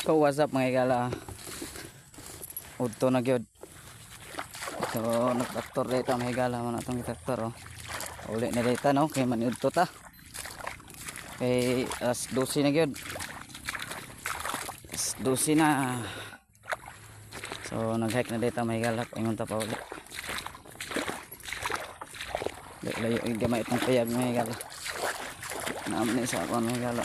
So what's up, mga higala? Udto na gyud. So nagtraktor dito, mga higala, mo na itong traktor, oh. Uli na dito, no, kay maniudto ta. Kay alas 12 na gyud. Alas 12 na. So nag-hike na dito, mga higala, paingon ta pa uli. Layo gamay itong payag, mga higala. Naam ni sa ako, mga higala.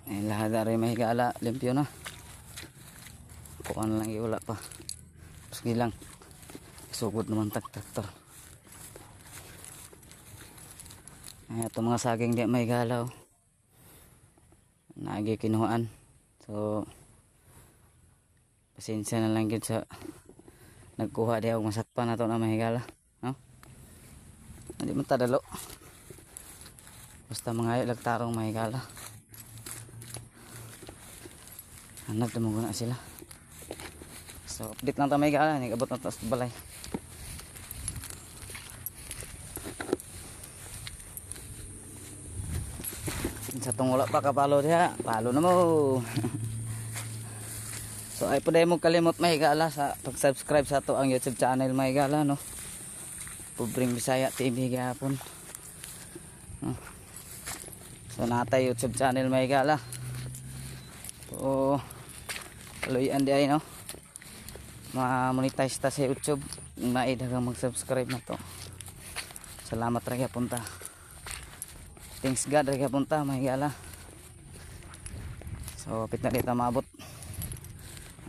Eh, lahat dari may higala, limpyo na. Kuan lang iula pa. Sige lang. Sugod naman tag traktor. Ay, itong mga saging di may higala, oh. Naagi kinuhaan. So pasensya na lang gyud sa nagkuha di og masakpan na to na may higala, no? Hindi man tadalo. Basta mga lagtarong may higala. Hanap na na sila. So update lang ta, may higala, nag-abot na ta sa balay. Sa tong wala pa kapalo diha, palo na mo. So ay pwede mo kalimot, may higala, sa pag-subscribe sa ato ang YouTube channel, may higala, no. Pobreng Bisaya TV gihapon. No? So natay YouTube channel, may higala. So tuloyan di ay, no. Ma-monetize ta sa YouTube. Naidagang mag-subscribe na to. Salamat ra gyapon ta. Thanks God ra gyapon ta, may higala. So pit na dito maabot.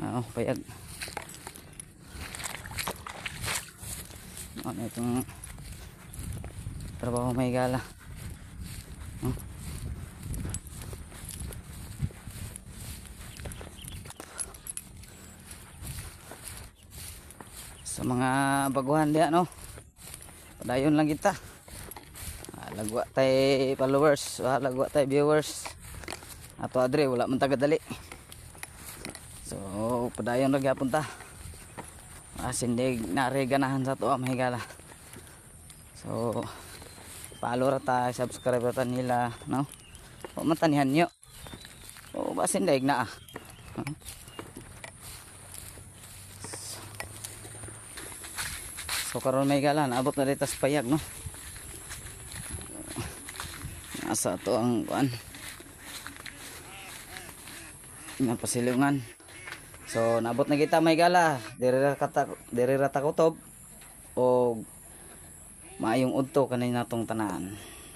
Oo, payag. Ano itong trabaho, may higala. No? Sa mga baguhan diha, no. Padayon lang kita. Lagwa tay followers, lagwa tay viewers. Ato adre wala man tagadali. So padayon ra gyapon ta. Sindig nari ganahan sa to, mahigala. So follow ra ta, subscribe ra ta nila, no. Wa man tanihan nyo. O basin daig na, ah. No? So karon, may gala, naabot na dito sa payag, no. Nasa to ang kuan. Napasilungan. So naabot na kita, may gala. Diri ra ta kutob og maayong udto kanay natong tanan.